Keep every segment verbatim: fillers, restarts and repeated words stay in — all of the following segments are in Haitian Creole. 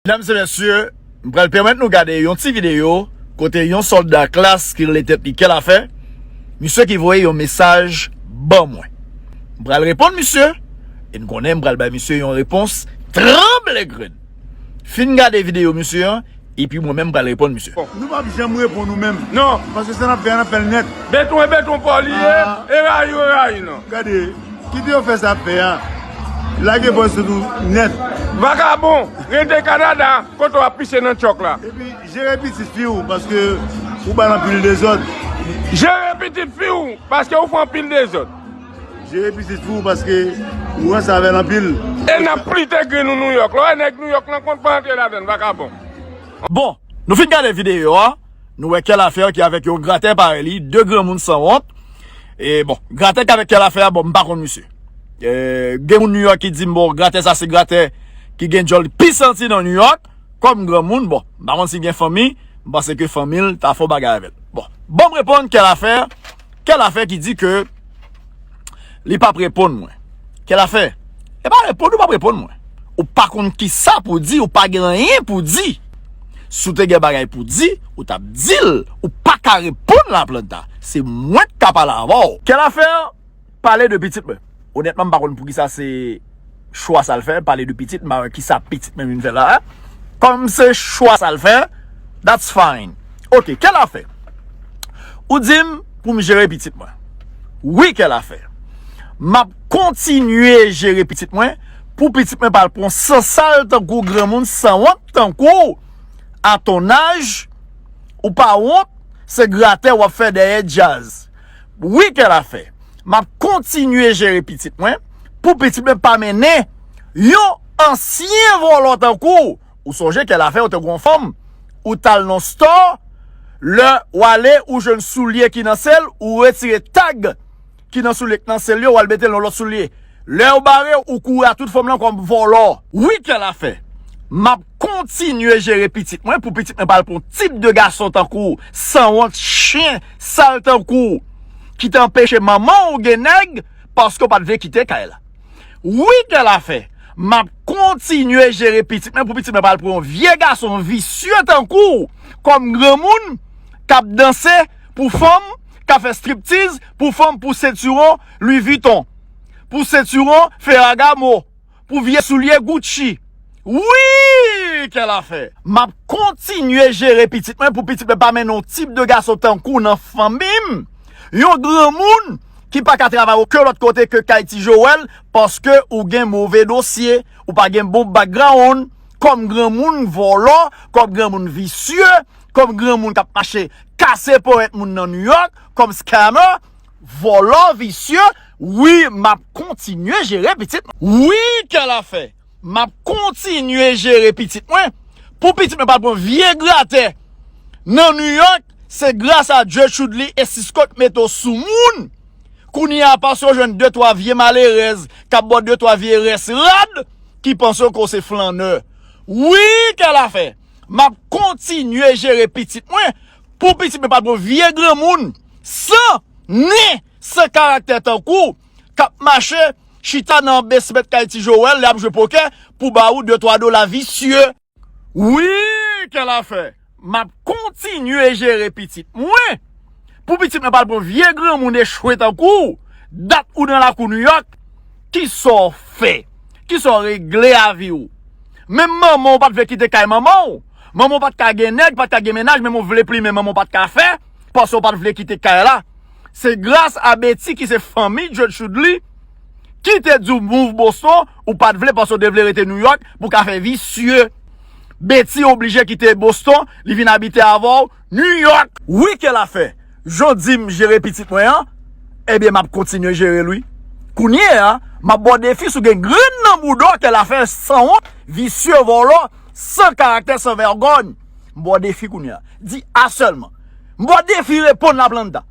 Medam e mesye, m pral pèmèt nou gade yon ti videyo kote yon sòlda klas ki rele tèt li Kèlafè, misye ki voye yon mesaj ban mwen. M pral reponn misye, e n konnen m pral bay misye yon repons tranble grenn. Fin gade videyo misye an, epi mwen menm m pral reponn misye. Nou p ap janm reponn ou menm. Non. Paske sa n ap fè a, n ap fè l nèt. Beton e beton pa w li ye, e rayi w e rayi nou. Gade, kite yo fè sa ap fè a. Lage vòs sou nou nèt. Vakabon, rete Kanada, kote w ap pise nan tchòk la. Epi, jere pitit fi w, paske ou ba l anpil dezòd. Jere pitit fi w, paske ou fè anpil dezòd. Jere pitit fi w, paske ou ranse avè l anpil. E n ap plite grenn ou Nouyòk. Lè w wè nèg Nouyòk nan kont pa antre ladan l, vakabon. Bon, nou fin gade videyo a, nou wè Kèlafè ki avèk yon gratè parèy li, de granmoun sanwont. E bon, gratè k avèk Kèlafè a, bon, m pa konn misye. E, gen moun Nouyòk ki di m, bon, gratè sa se gratè ki gen djòl pi santi nan Nouyòk. Kòm granmoun, bon, m pa konn si gen fanmi, m panse ke fanmi l ta fè yon bagay avè l. Bon, ban m reponn Kèlafè, Kèlafè ki di ke li p ap reponn mwen. Kèlafè, e pa reponn ou p ap reponn mwen. Ou pa konn kisa pou di, ou pa gen anyen pou di. Si w te gen bagay pou di, ou t ap di l, ou pa ka reponn Laplanta. Se mwen k ka pale avè w. Kèlafè, pale de pitit mwen. Onètman, m pa konn poukisa se chwa sa l fè, pale de pitit, m pa wè kisa pitit mwen vin fè la a. Kòm se chwa sa l fè, that's fine. Ok, Kèlafè. Ou di m pou m jere pitit mwen. Wi, Kèlafè. M ap kontinye jere pitit mwen pou pitit mwen pa al pran san sal tankou granmoun sanwont tankou w. À ton âge, ou pa wont, se gratè w ap fè dèyè djaz. Wi, Kèlafè. M ap kontinye jere pitit mwen pou pitit mwen pa mennen yon ansyen vòlò tankou w. Ou sonje Kèlafè, ou te gon fanm, ou t al nan store, lè w ale, ou jwenn soulye ki nan se l, ou retire tag ki nan soulye k nan se l yo, w al mete l nan lòt soulye. Lè yo bare w, ou kouri a tout fòm lan kòm vòlò. Wi, Kèlafè. M ap kontinye jere pitit mwen pou pitit mwen pa al pran tip de gason tankou w, sanwont, chen, sal tankou w, ki te anpeche manman w gen nèg paske w pa t vle kite kay la. Wi, Kèlafè. M ap kontinye jere pitit mwen pou pitit mwen pa al pran yon vye gason visye tankou w, kòm granmoun k ap danse pou fanm, k ap fè striptiz pou fanm, pou sentiwon Louis Vuitton, pou sentiwon Ferragamo, pou vye soulye Gucci. Wi, Kèlafè. M ap kontinye jere pitit mwen pou pitit mwen pa mennen yon tip de gason tankou w nan fanmi m. Yon granmoun ki pa ka travay okenn lòt kote ke kay Ti Jowèl, paske ou gen move dosye, ou pa gen bon background, kòm granmoun vòlò, kòm granmoun visye, kòm granmoun k ap mache kase ponyèt moun nan Nouyòk, kòm scammer, vòlò, visye. Wi, m ap kontinye jere pitit mwen. Wi, Kèlafè. M ap kontinye jere pitit mwen pou pitit mwen pa al pran vye gratè nan Nouyòk. Se gras a Dye Choudli e Sisko k mete w sou moun. Kounye a, paske w jwenn de twa vye malerèz k ap ba w de twa vye rès rad ki panse w ke w se flannè. Wi, Kèlafè. M ap kontinye jere pitit mwen pou pitit mwen pa al pran vye granmoun san nen, san karaktè tankou w k ap mache chita nan basement kay Ti Jowèl lè y ap jwe pokè pou ba ou de twa dola visye. Wi, Kèlafè. M ap kontinye jere pitit mwen pou pitit mwen pa al pran vye granmoun echwe tankou w. Dat ou nan lakou Nouyòk, kisa w fè? Kisa w regle a vi w? Menm manman w pa t vle kite kay manman w. Manman w pa t ka gen nèg, pa t ka gen mennaj, menm w vle plimen manman w pa t ka fè, paske w pa t vle kite kay la. Se gras a Betty ki se fanmi Dye Choudli ki te di w move Boston, ou pa t vle paske w te vle rete Nouyòk pou w ka fè visye. Betty oblije kite Boston, li vin abite avè w Nouyòk. Wi, Kèlafè. Jan w di m jere pitit mwen an, ebyen, m ap kontinye jere l, wi. Kounye a, m ap ba w defi si w gen grenn nan bouda w, Kèlafè sanwont, visye, vòlò, san karaktè, san vègòny. M ba w defi kounye a. Di a sèlman. M ba w defi reponn Laplanta.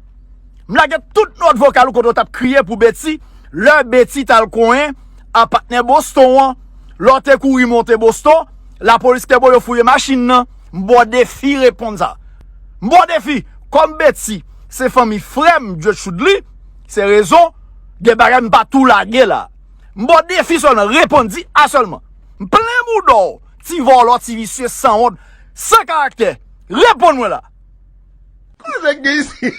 M lage tout nòt vokal ou kote w t ap kriye pou Betty, lè Betty t al konyen a patnè Boston an, lè w te kouri monte Boston, lapolis te bo yo fouye machin nan. M ba w defi reponn sa. M ba w defi, kòm Betty se fanmi frè m, Dye Choudli, se rezon, gen bagay m pa tou lage la. M ba w defi sèlman, reponn, di a sèlman. M plen bouda w, Ti vòlò, ti visye, sanwont, san karaktè. Reponn mwen la. Koze gen isi.